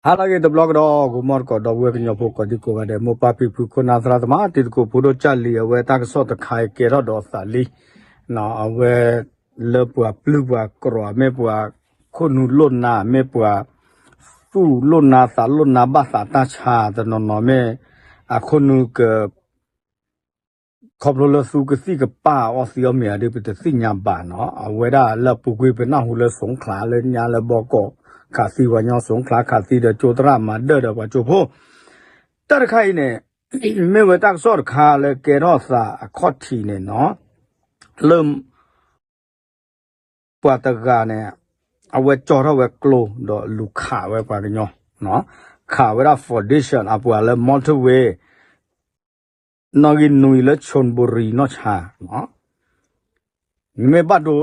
ဟါလၢအဂ့ၤတဘျီကဒီး ဂီၤမီၢ်တကိး ဒီပုၢ်ဝဲၢ်ကညီဖိကိးဒံကိးဂၤဒဲး မိၢ်ပၢ်ဖံဖု ခိၣ်နၢ်သရၣ်သမါ တံၤသကိးဖိဒိၣ်ကၢ်လံၤ အဝဲတၢ်ကစီၣ်တခါအံၤကဲထီၣ်ဒီးသးလံ အဝဲ လၢပှၤပျုၢ်ပှၤကြီး မ့ၢ်ပှၤခိၣ်နူာ်လိၣ်နါ မ့ၢ်ပှၤသူၣ်လိၣ်နါသးလိၣ်နါဘၣ်သးတၢ်ဆါ တနီၤနီၤမ့ၢ် အခိၣ်နူာ်က ခီဖျိလၢသူကသံၣ်ကပၢ်အီသံးအီမ့ၤဧါဒုး ပတသ့ၣ်ညါဘၣ်နီၤ. အဝဲဒၣ်လၢအပူၤကွံာ် ပနၢ်ဟူလၢ စူၤခလါ လၢညါလၢဘီကီး ခးသံပှၤကညီ စူၤခလါ ခးသံဒီးကၠိသရၣ် မၤဒၢၣ်ဒီးပှၤကၠိဖိ တၢ်တခါအံၤန့ၣ် မ့ၢ်ဝဲတၢ်ကစီၣ်တခါလၢကဲထီၣ်သးအခီၣ်ထံးန့ၣ်နီၤ လၢ ပှၤတဂၤန့ၣ် အဝဲကၠီထီၣ်ဝဲကျိဒီးလူၤခးဝဲပှၤကညီ ခးဝဲဒၣ် foundation အပှၤလၢ motorway နီၣ်ဂံၢ်နွံလၢ ခၠူၣ်ဘူရံၤ နီၢ်ဆါ မ့ၢ်ဘၣ်ဒိ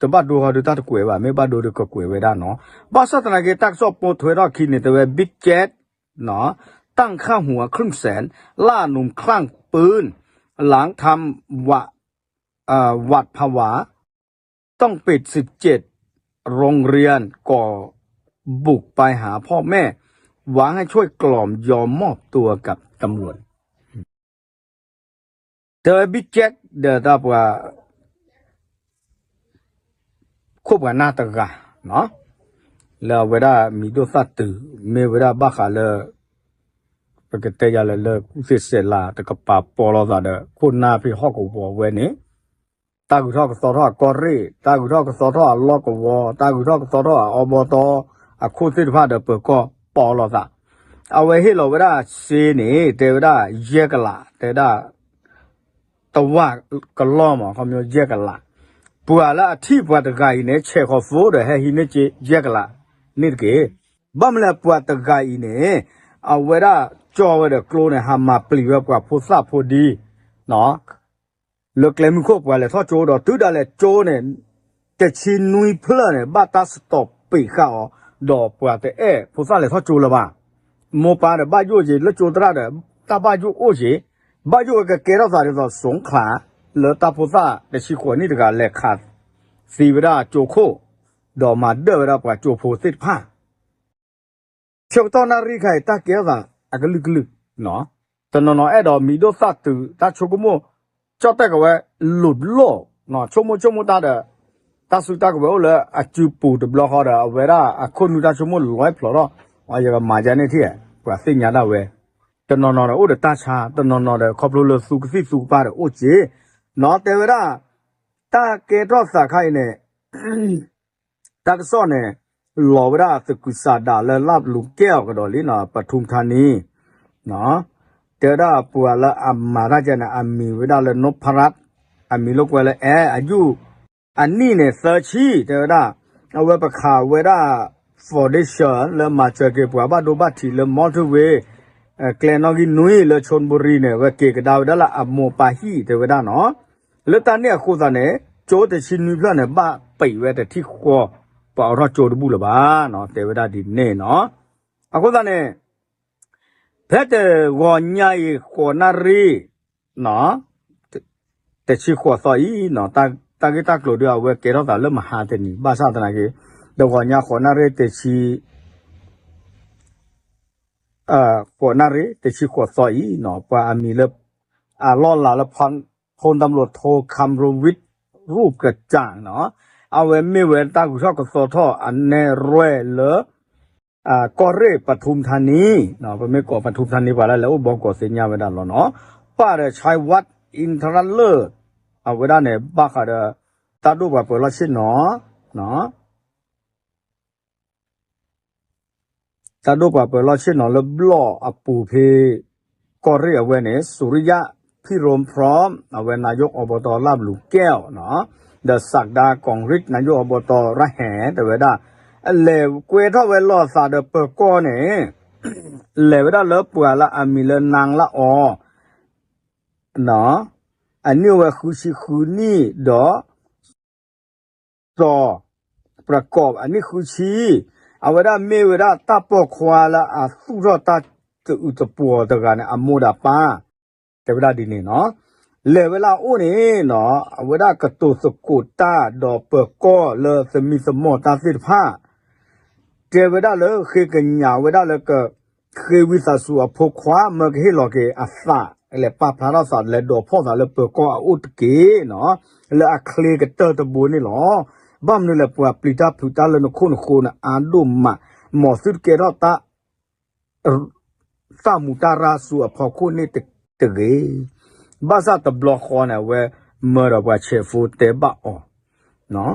တဘၣ်ဒိဃီဒုးတၢ်တကွဲးဘၣ် မ့ၢ်ဘၣ်ဒိဒုးကကွဲးဝဲဒၣ်နီၤ. ဘၣ်ဆၣ်သနာ်က့ တၢ်ကစီၣ်ပိာ်ထွဲထီၣ်အခံန့ၣ် တဲဝဲ ဘံၣ်ကၠဲး ตั้งค่าหัวครึ่งแสน ล่าหนุ่มคลั่งปืน หลังทำหวัด เอ่อ หวาดผวา ต้องปิดสิบเจ็ดโรงเรียน ก่อบุกไปหาพ่อแม่ หวังให้ช่วยกล่อมยอมมอบตัวกับตำรวจ တဲဝဲ ဘံၣ်ကၠဲး ဒီးတၢ်ပှၤ ခိၣ်ပှၤနၢ်တဂၤ လၢအဝဲဒၣ်မံၤဒိၣ်သၣ်တုၤ မ့ၢ်ဝဲဒၣ်ဘၣ်ဃးလၢ ပကတဲယၤလၢ လၢကူၣ်သ့ၣ်စဲးလၤ တကပၤ ပိာ်လိာ်သးဒီး ခိၣ်နၢ်ဖဲဟီၣ်ကဝီၤဝဲန့ၣ် တၢ်ဂုၤထီၣ်ကသီထီၣ်အကီၢ်ရ့ၣ် တၢ်ဂုၤထီၣ်ကသီထီၣ်အလီၢ်ကဝီၤ တၢ်ဂုၤထီၣ်ကသီထီၣ်အအီဘီတီ အခိၣ်သ့ၣ်တဖၣ်ဒီးပၢၤကီၢ် ပိာ်လိာ်သး အဝဲဟ့ၣ်လီၤဝဲဒၣ်စ့န့ၣ် တဲဝဲဒၣ် ယဲၢ်ကလး တဲဝဲဒၣ် တဝၢ်ကလီၢ်မး ခီဖျိယဲၢ်ကလး ပှၤလၢအထံၣ်ပှၤတဂၤအံၤန့ၣ် ဆဲးဃီၤဖိဒီး ဟဲဟံးန့ၢ်စ့ ယဲၢ်ကလး န့ၣ်တက့ၢ်. ဘၣ်မနုၤလဲၣ်ပှၤတဂၤအံၤန့ၣ် အဝဲဒၣ်ကၠီဝဲဒီးကျိန့ၣ် ဟးမၤပျံၤဝဲပှၤဖိသၣ်ဖိဒံ လၢကျဲမုၢ်ခိၣ် ပှၤလဲၤထီၣ်ကၠိဒီး တုၤဒၣ်လဲာ်ကၠိန့ၣ် တဆံနွံဖျၢၣ်န့ၣ် ဘၣ်တၢ်စတီးပ့းဃာ်အီၤ ဒီးပှၤတအဲၣ်ဖိသၣ်လဲၤထီၣ်ကၠိလၢၤဘၣ်. မိၢ်ပၢ်ဒီးဘၣ်ယိၣ်က့ၤ လၢကၠိသရၣ်ဒီး တၢ်ဘၣ်ယိၣ်အိၣ်က့ၤ ဘၣ်ယိၣ်ဝဲကကဲထီၣ်သးဒ်သိး စူၤခလါ လၢတၢ်ဖိသၣ်တဆံဃိးနံၣ်တဂၤ လဲၤခးသံဝဲဒၣ်ကၠိခိၣ် ဒီးမၤဒၢၣ်ဝဲဒၣ်ပှၤကၠိဖိသ့ၣ်တဖၣ် ဆၢကတီၢ်နၣ်ရံၣ်ခါအံၤ တၢ်ကဲထီၣ်သးအကလုာ်ကလုာ်, တနီၤနီၤအဲၣ်ဒိးမံၤဒိၣ်သၣ်တုၤ တၢ်ဆိကမိၣ် ကၠီၣ်တဲၣ်ကဝဲ လူၤလိၣ်, ဆိကမိၣ်ဆိကမိၣ်တၢ်ဒီး တၢ်စုတၢ်ကဝဲၤအိၣ်လၢအစုပူၤတဘျီဃီဒီး အဝဲဒၣ်အခိၣ်နူာ်တၢ်ဆိကမိၣ်လီၤဖျိးထီၣ်, ယကမၤယါန့ၣ်ထံၣ်, ပှၤသ့ၣ်ညါဒၣ်ဝဲ, တနီၤနီၤဒီးအိၣ်ဒီးတၢ်ဆါ, တနီၤနီၤဒီး ခီဖျိလၢသူကသံၣ်သူကပၢ်ဒီးအိၣ်က့ၤ, နီၤတဲဝဲဒၣ် တၢ်ကဲထီၣ်သးခါအံၤန့ၣ် တၢ်ကစီၣ်န့ၣ် လီၤဝဲဒၣ်သကုၤဆးဒးလၢလၢ်ပလူၤကဲၣ်အီၤကဒီးလံနီၤ ပထူမ်ထါနံၤ, တဲဝဲဒၣ်ပှၤလၢအမၤတၢ်ကဲန့ၣ် အမံၤဝဲဒၣ်လၢ နိဖရၣ်, အမံၤလိာ်ကွဲလၢအဲၣ် အယုၢ်, အနံၣ်န့ၣ် သၢဆံ, တဲဝဲဒၣ် အဝဲပခးဝဲဒၣ် foundation လၢမၤစၢၤက့ၤပှၤဘၣ်ဒိဘၣ်ထံးလၢ motorway ကျဲနီၣ်ဂံၢ်နွံလၢ ခၠိၣ်ဘူရံၤ န့ၣ် ဝဲက့ၤကဒါဝဲဒၣ်လၢအမိၢ်ပၢ်ဟံၣ် တဲဝဲဒၣ်နီၤ လၢတၢ်န့ၣ်အဃိသတးန့ၣ် ကၠိတဆံနွံဖျၢၣ်န့ၣ် ဘၣ်ပံးဝဲတထံၣ်ဃီ, ပှၤအိးထီၣ်ကၠိတဘူၣ်လၢၤဘၣ်, တဲဝဲဒၣ်ဒ်န့ၣ်နီၤ. အဃိသတးန့ၣ် ဖဲတဂီၤညါအံၤ ဃိးနၣ်ရံၣ် တဆံဃိးသီအံၤ, တၢ်ဂ့ၢ်တၢ်ကျိၤဒုး အဝဲကဲထီၣ်သးလၢမဟါတနံၤ ဘၣ်ဆၣ်သနာ်က့ တဂီၤညါဃိးနၣ်ရံၣ်တဆံ ဃိးနၣ်ရံၣ် တဆံဃိးသီအံၤ, ပှၤအမံၤလၢ အလီၢ်လၤလၢ ဖုန်းတၢ်ဘျိးထိ ခမ်ရူဝံၣ် ရူၢ်ကစၢ်နီၤ, အဝဲမ့ၢ်ဝဲတၢ်ဂုၤထီၣ်ကသီထီၣ်အနဲၣ်ရွဲၣ်လၢ ကီၢ်ရ့ၣ် ပထူမ်ထါနံၤ, ပမ့ၢ်ကိးပထူမ်ထါနံၤ ပှၤလၢလဲၤအိၣ်ဘီကီးသ့ၣ်ညါဝဲဒၣ်လီၤနီၤ, ပၢ်ဒီးဆဲးဝး အ့ၣ်ထရၣ်လၢၢ်, အဝဲဒၣ်န့ၣ် ဘၣ်ဃးဒီး တၢ်ဒိၣ်ပှၤပၢၤလီၢ်ဆ့ၣ်နီၤ တၢ်ဒိၣ်ပှၤပၢၤလီၢ်ဆ့ၣ်နီၤလၢဘျီၣ်အပူၤဖဲ ကီၢ်ရ့ၣ်အဝဲန့ၣ် စူၤရံယၣ်ဖံရိၣ်ဖြီၣ် အဝဲ นายกอบต လၢ်ဘလူၤကဲၣ်အီၤနီၤ, ဒီး ศักดา กองฤทธิ์ นายกอบต ရဟဲ တဲဝဲဒၣ် လဲၤကွဲထီၣ်ဝဲလီၤသးဒီးပၢၤကီၢ်န့ၣ် လဲၤဝဲဒၣ်လၢပှၤလၢအမံၤလၢ နၢင်းလၢအီၤ အနံၣ်အိၣ်ဝဲဃုဆံဃုနံၣ်ဒီး စီၤ ပြကိး အနံၣ်ဃုဆံ, အဝဲဒၣ်မ့ၢ်ဝဲဒၣ်တၢ်ပိာ်ခွါလၢအသူၣ်ထီၣ်တၢ်တအုးတပှီၤတဂၤန့ၣ် အမိၢ်ဒီးပၢ် တဲဝဲဒၣ်ဒ်န့ၣ်နီၤ, လဲၤဝဲလၢအအိၣ်န့ၣ်နီၤ အဝဲဒၣ်ကတိၤသကိးတၢ်ဒီးပၢၤကီၢ်လၢသမံသမိးတၢ်သ့ၣ်တဖၣ် တဲဝဲဒၣ်လၢဃ့ကညးဝဲဒၣ်လၢက ဃ့ဝံသးစူၤအဖိခွါ မၢကဟ့ၣ်လီၤက့ၤအသး လဲၤပာ်ဖျါထီၣ်သး လဲၤဒိးဖီၣ်သးလၢပၢၤကီၢ်အအိၣ်တက့ၢ်နီၤ, လၢအချ့ကတၢၢ်တဘိန့ၣ်လီၤ. ဘၣ်မနုၤလဲၣ် ပှၤပျံၤတၢ်ဖုးတၢ်လၢနခိၣ်နဃိန့ၣ် အါဒိၣ်မး, မ်သုတကဲထီၣ်တၢ် တၢ်မူတၢ်ရၢ်ဆူအဖီခိၣ်န့ၣ်တဂ့ၤ. ဘၣ်ဆၣ်တဘျီဃီန့ၣ် အဝဲမၢဒီးပှၤဆဲးဖိတဲဘၣ်အီၤ,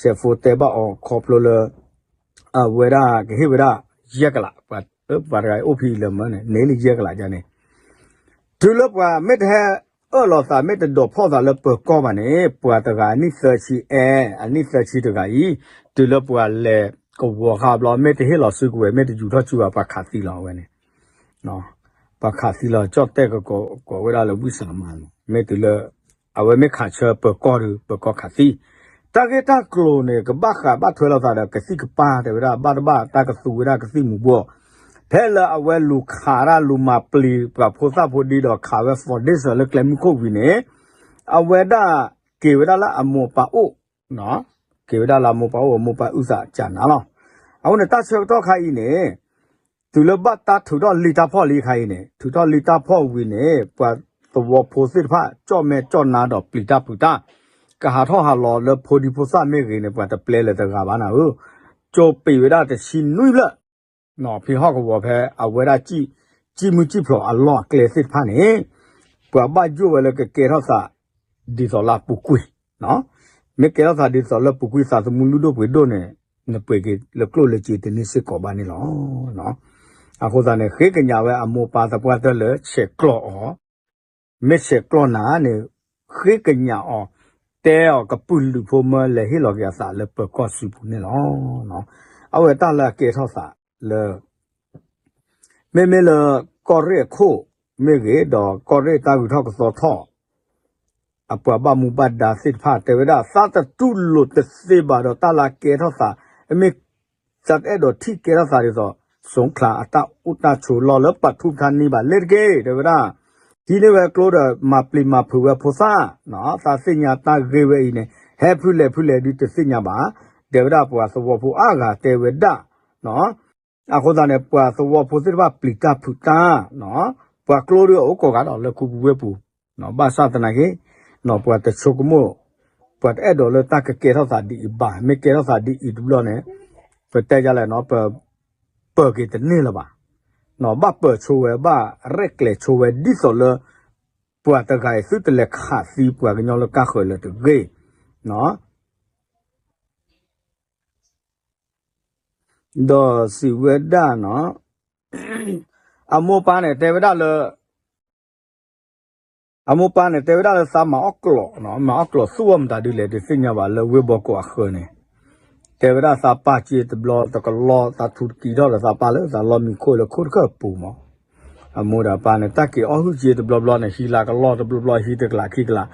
ဆဲးဖိတဲဘၣ်အီၤခီဖျိလၢ အဝဲဒၣ်ကဟ့ၣ်ဝဲဒၣ်ယဲၢ်ကလး, ပှၤတဂၤအိၣ်ဖဲအံၤလၢမၢန့ၣ် န့ၢ်လံယဲၢ်ကလးယါန့ၣ် တုၤလၢပှၤမ့ၢ်တဟဲအၢၣ်လီၤသး မ့ၢ်တဒိးဖီၣ်သးလၢပၢၤကီၢ်ဘၣ်န့ၣ် ပှၤတဂၤနံၣ်သၢဆံအဲၣ် အနံၣ်သၢဆံတဂၤအံၤ တုၤလၢပှၤလဲၤကဝီၤဃာ်ဘျီ မ့ၢ်တဟ့ၣ်လီၤစုကဝဲၤ မ့ၢ်တယူၤထီၣ်စုဘၣ် ပှၤခးသံလီၤဝဲန့ၣ်, ပှၤခးသံလီၤ ကၠီၣ်တဲၣ်ကကိးဝဲဒၣ်လၢဝံၣ်စၣ်မးလီၤ မ့ၢ်တုၤလၢ အဝဲမ့ၢ်ခးဆၢပၢၤကီၢ်ဒီး ပၢၤကီၢ်ခးသံ, တၢ်ဂ့ၢ်တၢ်ကျိၤန့ၣ် ကဘၣ်ဃးဘၣ်ထွဲလိာ်သးဒီးကသံၣ်ကပၤ တဲဝဲဒၣ် ဘၣ်တဘၣ်တၢ်ကသူဝဲဒၣ်ကသံၣ်မူၤဘှီး, ဖဲလၢအဝဲလူၤခးတၢ်လူၤမၤပျံၤပှၤဖိသၣ်ဖိဒံဒီးခးဝဲ foundation လၢကျဲမုၢ်ခိၣ်ဝံၤန့ၣ် အဝဲဒၣ်က့ၤဝဲဒၣ်လၢအမိၢ်ပၢ်အိၣ်, က့ၤဝဲဒၣ်လၢအမိၢ်ပၢ်အိၣ် အမိၢ်ပၢ်အုၣ်သးကနၤလီၤ. အဃိန့ၣ် တၢ်ဆၢကတီၢ်ခါအံၤန့ၣ် တုၤလၢဘၣ်တၢ်ထုးထီၣ်လံတၢ်ဖီၣ်လံခါအံၤန့ၣ် ထုးထီၣ်လံတၢ်ဖီၣ်ဝံၤန့ၣ် ပှၤသဝီဖိသ့ၣ်တဖၣ် ကၠီၣ်မဲာ်ကၠီၣ်နါဒီးပျံၤတၢ်ဖုးတၢ် ကဟးထီၣ်ဟးလီၤလၢဖိဒံဖိသၣ်မ့ၢ်ဂ့ၤန့ၣ် ပှၤတပျဲလၢၤတဂၤဘၣ်နၤဧၢ, ကၠိပံးဝဲဒၣ်တဆံနွံဖျၢၣ် ဖံဟီၣ်ကဝီၤဖဲအဝဲဒၣ် စံၣ်မုၢ်စံၣ်ဖျိးအလီၢ်အကျဲသ့ၣ်တဖၣ်န့ၣ် ပှၤဘၣ်ယိၣ်ဝဲလၢကကဲထီၣ်သး ဒ်သိးလၢအပူၤကွံာ်, မ့ၢ်ကဲထီၣ်သးဒ်သိးလၢပူၤကွံာ် သးသမူလုၢ်ဒိၣ်ပှ့ၤဒိၣ်န့ၣ် နပှ့ၤက့ၤလၢကျိၣ်လၢစ့တန့ၢ်စ့ၢ်ကီးဘၣ်န့ၣ်လီၤ. အဃိသတးန့ၣ် ဃ့ကညးဝဲအမိၢ်ပၢ်သပှၢ်တၢၢ်လၢဆဲးကျိးအီၤ, မ့ၢ်ဆဲးကျိးနၤန့ၣ် ဃ့ကညးအီၤ တဲအီၤကပုာ်လုးဖိမၢလဲၤဟ့ၣ်လီၤက့ၤအသးလၢပၢၤကီၢ်စုပူၤန့ၣ်လီၤ. အဝဲတၢ်လၢအကဲထီၣ်သးလၢ မ့မ့ၢ်လၢကီၢ်ရ့ၣ်အခိၣ်မ့ၢ်ဂ့ၤ ဒီးကီၢ်ရ့ၣ်တၢ်ဂုၤထီၣ်ကသီထီၣ် အပှၤဘၣ်မူဘၣ်ဒါသ့ၣ်တဖၣ် တဲဝဲဒၣ် သးတတူၢ်လိာ်တသ့ဘၣ်ဒီးတၢ်လၢအကဲထီၣ်သး, မ့ၢ်သးတအဲၣ်ဒိးထံၣ်ကဲထီၣ်သးဒ်သိး စူၤချါအတၢ်အိၣ်တၢ်ဆိးလီၢ်လၢပထူပထါန့ၣ်ဘၣ် လဲၣ်တက့ၢ် တဲဝဲဒၣ်. ဟံးန့ၢ်ဝဲကျိဒီး မၤပျံၤမၤဖုးဝဲဖိသၣ်, သးသ့ၣ်ညါတၢ်ဂ့ၢ်ဝဲအံၤန့ၣ် ဟဲဖုလဲၤဖုလဲၤဒုးတသ့ၣ်ညါဘၣ်, တဲဝဲဒၣ်ပှၤသဝီဖိအါဂၤတဲဝဲဒၣ် အဃိသတးန့ၣ် ပှၤသဝီဖိသ့ၣ်တဖၣ်ပျံၤတၢ်ဖုးတၢ်, ပှၤကျိဒုးအိၣ်ကိးဂၤဒီးလၢခူပူၤဝ့ၢ်ပူၤ, ဘၣ်ဆၣ်သနာ်က့ ပှၤတဆိကမိၣ်, ပှၤတအဲၣ်ဒိးလၢတၢ်ကကဲထီၣ်သးဒ်အံၤဘၣ်, မ့ၢ်ကဲထီၣ်သးဒ်အံၤတဘျီန့ၣ် ပတဲယလဲၣ်နီၤ ပ ပၢၤက့ၤတန့ၢ်လၢၤဘၣ်, ဘၣ်ပၢၤဆိဝဲ ဘၣ်ရဲၣ်ကျဲၤဆိဝဲ ဒ်သိးလၢ ပှၤတဂၤအံၤ သုတလဲၤခးသံပှၤကညီလၢကါဃၢၤလၢၤတဂ့ၤ ဒီးစံးဝဲဒၣ်နီၤ, အမိၢ်ပၢ်န့ၣ်တဲဝဲဒၣ်လၢ, အမိၢ်ပၢ်န့ၣ်တဲဝဲဒၣ်လၢသးမၤအီၣ်ကျိး, မၤအီၣ်ကျိးသူၣ်အီၣ်မတၤဒ်လဲၣ် တသ့ၣ်ညါဘၣ်လၢဝ့ၢ်ဘီကိးအဃၢၤန့ၣ်, တဲဝဲဒၣ်သးပာ်စ့တဘျီတကလီ သးထူးတကံထီၣ်ဒီးသးပာ်လၢသးလီၢ်မံခိၣ်လၢခိၣ်တခၢၣ်ပူၤမး, အမိၢ်ဒီးပၢ်န့ၣ် တၢ်က့ၤအီၣ်ဟုၣ်စ့တဘျီဘျီန့ၣ် ဟံးလၢကလီၢ်တဘျီဘျီ ဟံးတကလးခံကလး,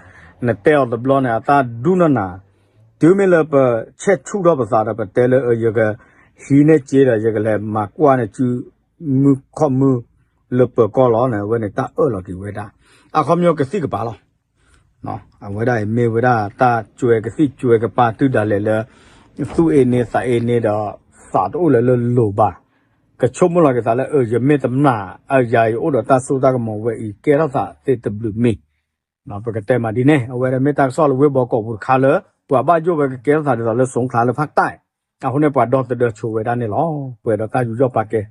နတဲအီၤတဘျီန့ၣ် အတၢ်ဒူၣ်နီၢ်နၤ, တုၤမ့ၢ်လၢပဆဲးဆူၣ်ထီၣ်ပသးဒီး ပတဲလၢယက ဟံးန့ၢ်စ့ဒီး ယကလဲၤမၤကွၢ်န့ၢ်စု မုၢ်ခီၣ်မုၢ်လၢပၢၤကီၢ်လီၤန့ၣ် အဝဲန့ၣ်တၢ်အၢၣ်လီၤက့ၤဝဲဒၣ်, အခီပညီကသံၣ်ကပၤလီၤ. အဝဲဒၣ်အံၤမ့ၢ်ဝဲဒၣ်တၢ်ကွဲကသံၣ်ကွဲကပၤတုၤဒၣ်လဲာ်လၢ သူၣ်အ့န့သးအ့န့ဒီး သးတအိၣ်လၢလၢလိၤဘၣ်, ကဆိကမိၣ်လီၤက့ၤသးလၢ အၢ ယမ့ၢ်တမျၢ် အယၤယအိၣ်ဒီးတၢ်စိတၢ်ကမီၤဝဲအံၤ ကဲထီၣ်သးသ့တဘျုးမံၤ ပကတဲမးဒ်န့ၣ် အဝဲဒၣ်မ့ၢ်တၢ်ကစီၣ်လၢဝ့ၢ်ဘီကိးပူၤတခါလၢ ပှၤဘၣ်ယိၣ်ဝဲကကဲထီၣ်သးဒ်သိးလၢ စူၤချါလၢဖးတၢ်, အဃိန့ၣ်ပှၤဒီသဒၢဆိဝဲဒၣ်န့ၣ်လီၤ. ပှဲၤဒီးတၢ်ယူးယီၣ်ပာ်ကဲ